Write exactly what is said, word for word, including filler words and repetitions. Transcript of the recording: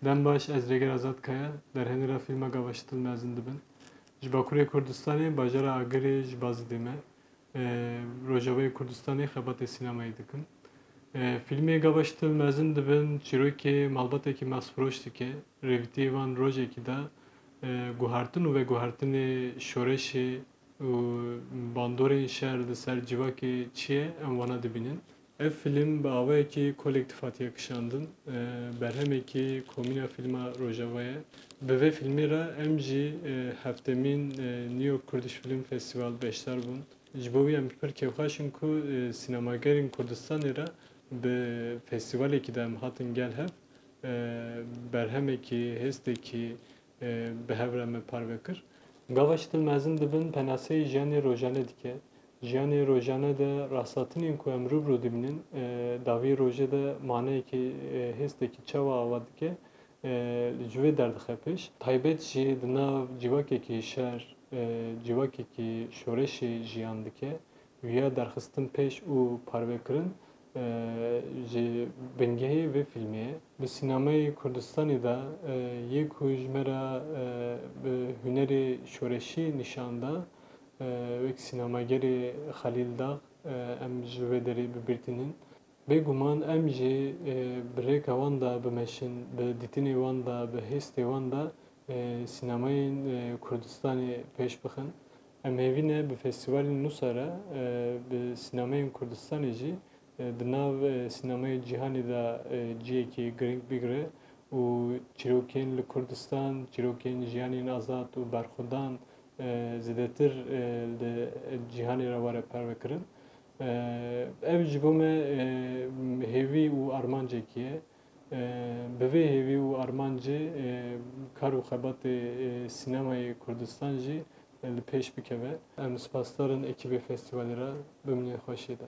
Dem baş, ez Rêger Azad Kaya, derhenîra fîlma Gava Şitil Mezin dibin. Ji Bakurê Kurdistanê, bajara Agirê ji Bazidê me. E, Rojavayê Kurdistanê xebatê sînemayê dikim. E, fîlmê Gava Şitil Mezin dibin, çîrokê malbatekî mexsfiroş dike. Rêvîtiyê van rojekî de, e, guhartin û veguhartinê şoreşê û bandorên şer li ser civakê çi ye, em wana dibînin. Ev fîlm bi awayekî kolektîf hatiye kişandin. E, berhemekî Komîna Fîlma Rojava ye. Bi vê fîlmê re em jî, e, heftemîn, e, New York Kurdish Film Festival beşdar bûn. Ji bo wî em pir kêfxweş in ku, e, sînemagerên Kurdistanê re bi festîvalekî de em hatin gel hev, e, berhemekî, hêstekî, e, bi hev re me parve kir. Gava Şitil Mezin dibin penaseyê jiyanê rojane dike. Jiyanê rojane de rasthatinên ku em rû bi rû dibînin, e, dawî rojê de maneyekî, e, hêstekî çawa ava dike, e, ji wê derdixê pêş. Taybet jî di nav civakekî şer, e, civakekî şoreşê jiyan dike. Viya derxistin pêş û parvekirin, e, ji bingehê vê fîlmê ye. Bi sînemayê Kurdistanê de, e, yê ku ji me re, e, bi hunerê şoreşî nîşan da, e, wek sînemagerê Xelîl Dax, e, em ji vê derê bi bîr tînin. Bêguman em jî, e, bi rêka wan de bimeşin, bi dîtinê wan de, bi hêstê wan de, e, sînemayên, e, Kurdistanê pêş bixin. Em hêvî ne bi festîvalên nûsa re, e, bi sînemayên Kurdistanê jî, e, di nav, e, sînemayê cîhanê de, e, cihekî girîng bigire û çîrokên li Kurdistan, çîrokên jiyanên azad û berxwedan, e, zêdetir, e, li cîhanê re were parvekirin. E, ev ji bo me, e, hêvî û armancekî ye. E, bi vê hêvî û armancê, e, kar û xebatê, e, sînemayê Kurdistan jî, e, li pêş bikeve. Em spasdar in ekîbê festîvalê re, bimînin xweşiyê de.